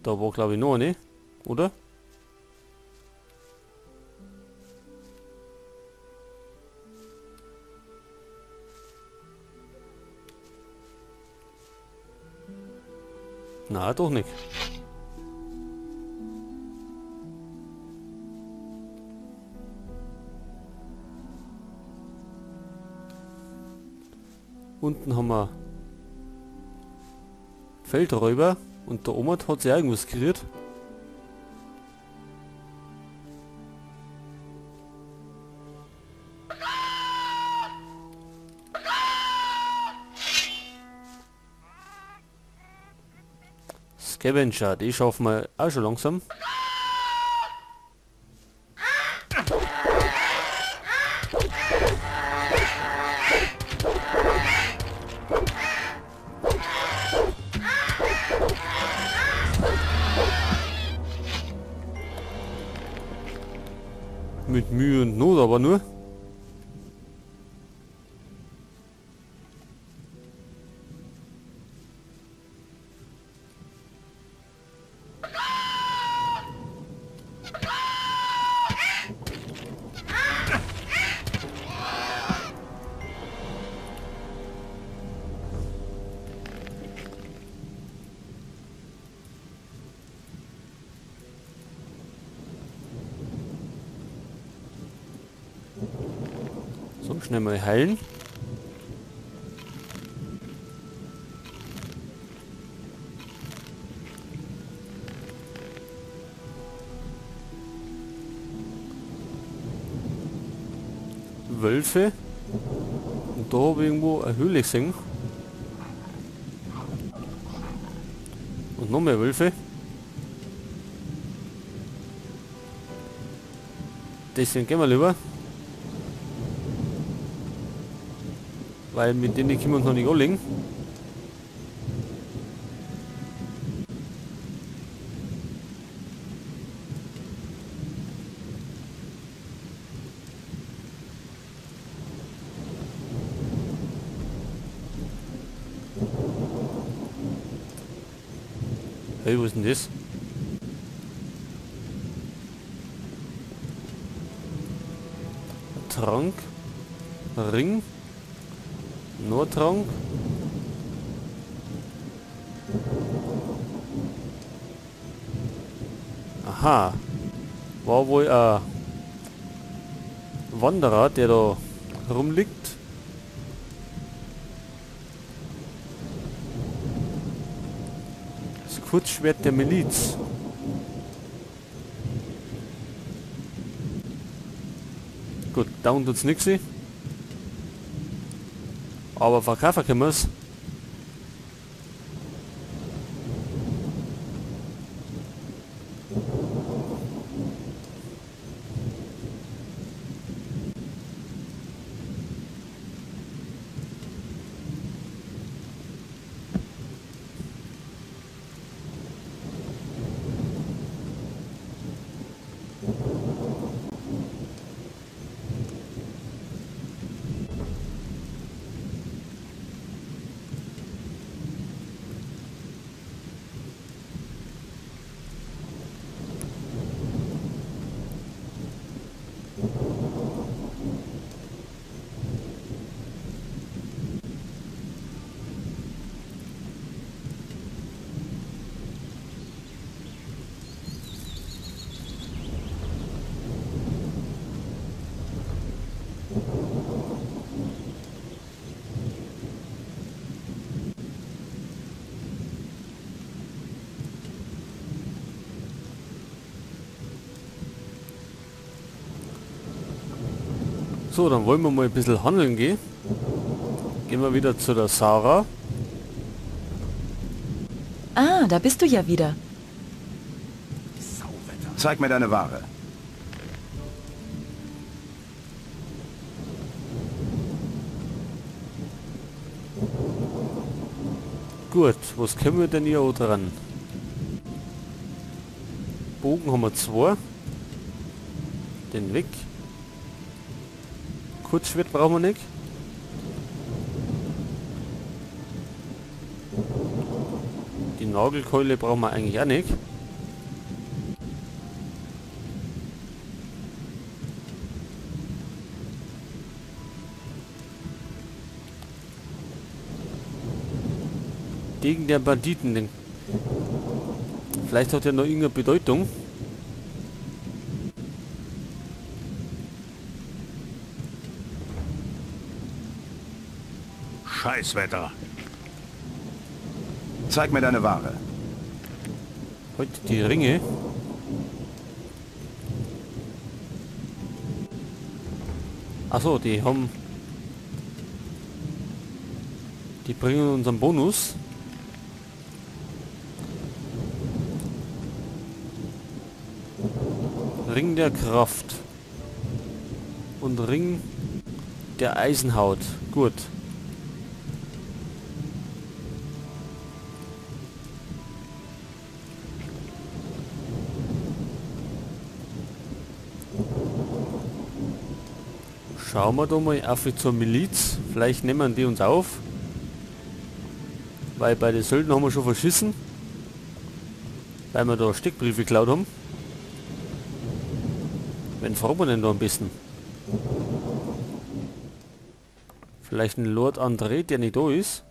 Da war glaube ich noch eine, oder? Na, doch nicht. Unten haben wir Feldräuber und da oben hat sich irgendwas gerührt. Scavenger, die schaffen wir auch schon langsam. Mit Mühe und Not aber nur. So, schnell mal heilen. Wölfe. Und da habe ich irgendwo eine Höhle gesehen. Und noch mehr Wölfe. Deswegen gehen wir lieber. Weil mit denen können wir uns noch nicht anlegen. Hey, wo ist denn das? Trank. Ring. Nordtrank. Aha. War wohl ein Wanderer, der da rumliegt. Das Kurzschwert der Miliz. Gut, da unten tut's nix. Aber verkaufen können wir's. So, dann wollen wir mal ein bisschen handeln gehen. Gehen wir wieder zu der Sarah. Ah, da bist du ja wieder. Zeig mir deine Ware. Gut, was können wir denn hier auch dran? Bogen haben wir 2. Den weg. Kurzschwert brauchen wir nicht. Die Nagelkeule brauchen wir eigentlich auch nicht. Degen der Banditen. Den vielleicht hat er noch irgendeine Bedeutung. Scheißwetter. Zeig mir deine Ware. Heute die Ringe. Achso, die haben... Die bringen uns einen Bonus. Ring der Kraft. Und Ring der Eisenhaut. Gut. Schauen wir da mal auf zur Miliz. Vielleicht nehmen die uns auf. Weil bei den Söldnern haben wir schon verschissen. Weil wir da Steckbriefe geklaut haben. Wen fragen wir denn da ein bisschen? Vielleicht ein Lord André, der nicht da ist.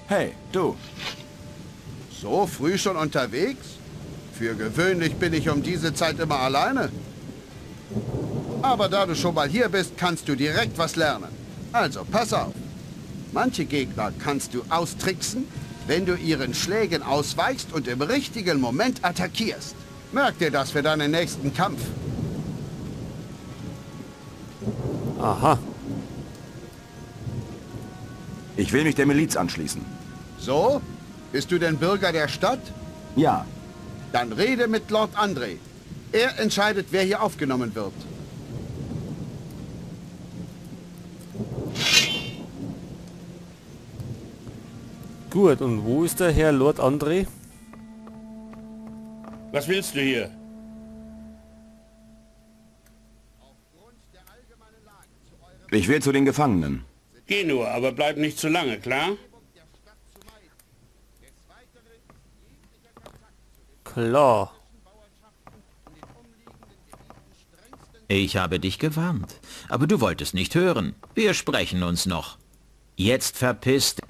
Hey, du. So früh schon unterwegs? Für gewöhnlich bin ich um diese Zeit immer alleine. Aber da du schon mal hier bist, kannst du direkt was lernen. Also, pass auf. Manche Gegner kannst du austricksen, wenn du ihren Schlägen ausweichst und im richtigen Moment attackierst. Merk dir das für deinen nächsten Kampf. Aha. Ich will mich der Miliz anschließen. So? Bist du denn Bürger der Stadt? Ja. Dann rede mit Lord André. Er entscheidet, wer hier aufgenommen wird. Gut, und wo ist der Herr Lord André? Was willst du hier? Ich will zu den Gefangenen. Geh nur, aber bleib nicht zu lange, klar? Klar. Ich habe dich gewarnt, aber du wolltest nicht hören. Wir sprechen uns noch. Jetzt verpiss dich.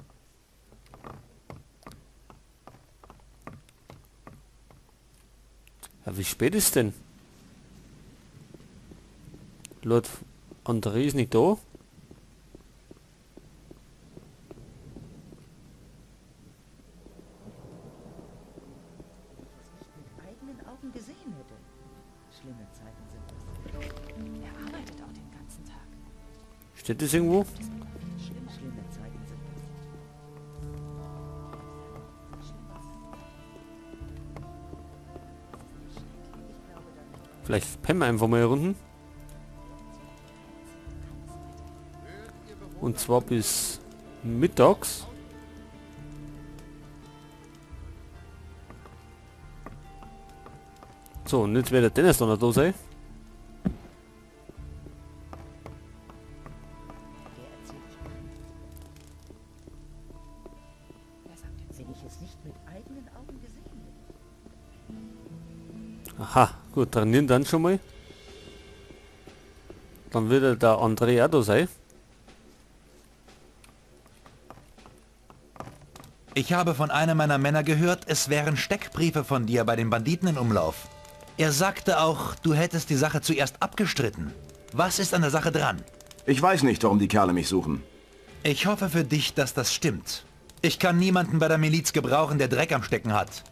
Ja, wie spät ist denn? Lord André ist nicht da. Steht das irgendwo? Vielleicht pennen wir einfach mal hier unten. Und zwar bis mittags. So, und jetzt wird der Dennis noch da sein. Aha, gut, trainieren dann schon mal. Dann wird der André auch da sein. Ich habe von einem meiner Männer gehört, es wären Steckbriefe von dir bei den Banditen in Umlauf. Er sagte auch, du hättest die Sache zuerst abgestritten. Was ist an der Sache dran? Ich weiß nicht, warum die Kerle mich suchen. Ich hoffe für dich, dass das stimmt. Ich kann niemanden bei der Miliz gebrauchen, der Dreck am Stecken hat.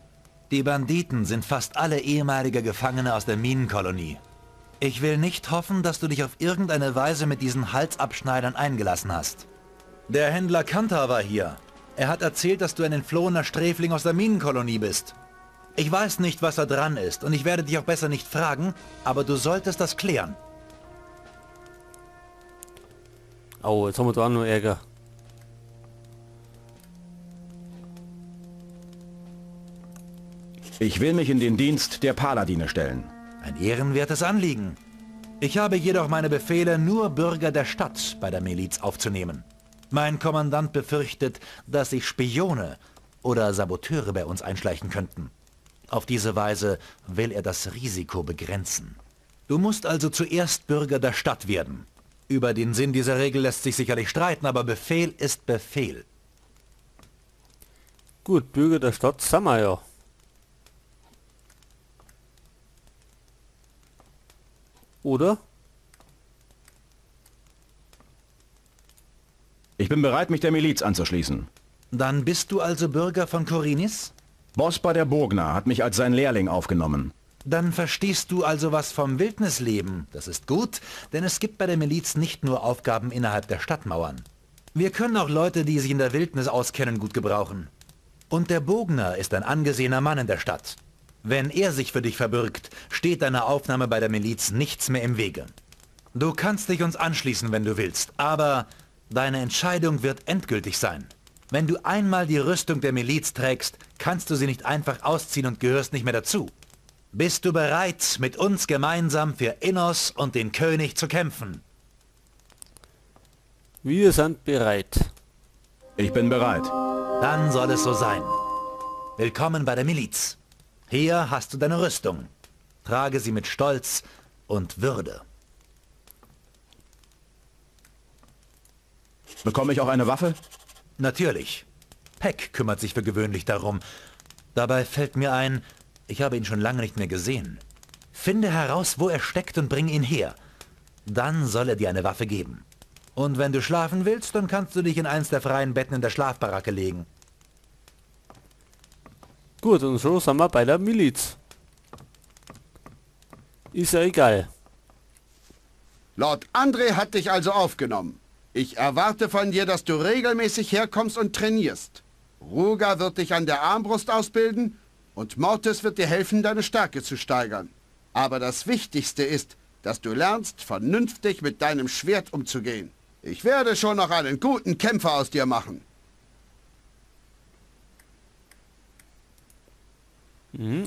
Die Banditen sind fast alle ehemalige Gefangene aus der Minenkolonie. Ich will nicht hoffen, dass du dich auf irgendeine Weise mit diesen Halsabschneidern eingelassen hast. Der Händler Kantar war hier. Er hat erzählt, dass du ein entflohener Sträfling aus der Minenkolonie bist. Ich weiß nicht, was da dran ist und ich werde dich auch besser nicht fragen, aber du solltest das klären. Oh, jetzt haben wir da auch noch Ärger. Ich will mich in den Dienst der Paladine stellen. Ein ehrenwertes Anliegen. Ich habe jedoch meine Befehle, nur Bürger der Stadt bei der Miliz aufzunehmen. Mein Kommandant befürchtet, dass sich Spione oder Saboteure bei uns einschleichen könnten. Auf diese Weise will er das Risiko begrenzen. Du musst also zuerst Bürger der Stadt werden. Über den Sinn dieser Regel lässt sich sicherlich streiten, aber Befehl ist Befehl. Gut, Bürger der Stadt sind wir ja. Oder? Ich bin bereit, mich der Miliz anzuschließen. Dann bist du also Bürger von Khorinis? Bosper der Bogner hat mich als sein Lehrling aufgenommen. Dann verstehst du also was vom Wildnisleben. Das ist gut, denn es gibt bei der Miliz nicht nur Aufgaben innerhalb der Stadtmauern. Wir können auch Leute, die sich in der Wildnis auskennen, gut gebrauchen. Und der Bogner ist ein angesehener Mann in der Stadt. Wenn er sich für dich verbürgt, steht deiner Aufnahme bei der Miliz nichts mehr im Wege. Du kannst dich uns anschließen, wenn du willst, aber deine Entscheidung wird endgültig sein. Wenn du einmal die Rüstung der Miliz trägst, kannst du sie nicht einfach ausziehen und gehörst nicht mehr dazu. Bist du bereit, mit uns gemeinsam für Innos und den König zu kämpfen? Wir sind bereit. Ich bin bereit. Dann soll es so sein. Willkommen bei der Miliz. Hier hast du deine Rüstung. Trage sie mit Stolz und Würde. Bekomme ich auch eine Waffe? Natürlich. Peck kümmert sich für gewöhnlich darum. Dabei fällt mir ein, ich habe ihn schon lange nicht mehr gesehen. Finde heraus, wo er steckt und bring ihn her. Dann soll er dir eine Waffe geben. Und wenn du schlafen willst, dann kannst du dich in eins der freien Betten in der Schlafbaracke legen. Gut, und so sind wir bei der Miliz. Ist ja egal. Lord André hat dich also aufgenommen. Ich erwarte von dir, dass du regelmäßig herkommst und trainierst. Ruga wird dich an der Armbrust ausbilden und Mortis wird dir helfen, deine Stärke zu steigern. Aber das Wichtigste ist, dass du lernst, vernünftig mit deinem Schwert umzugehen. Ich werde schon noch einen guten Kämpfer aus dir machen.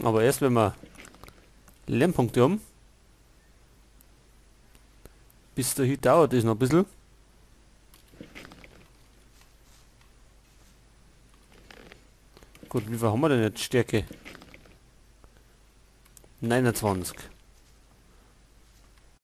Aber erst wenn wir Lernpunkte haben. Bis dahin dauert es noch ein bisschen. Gut, wie viel haben wir denn jetzt? Stärke? 29.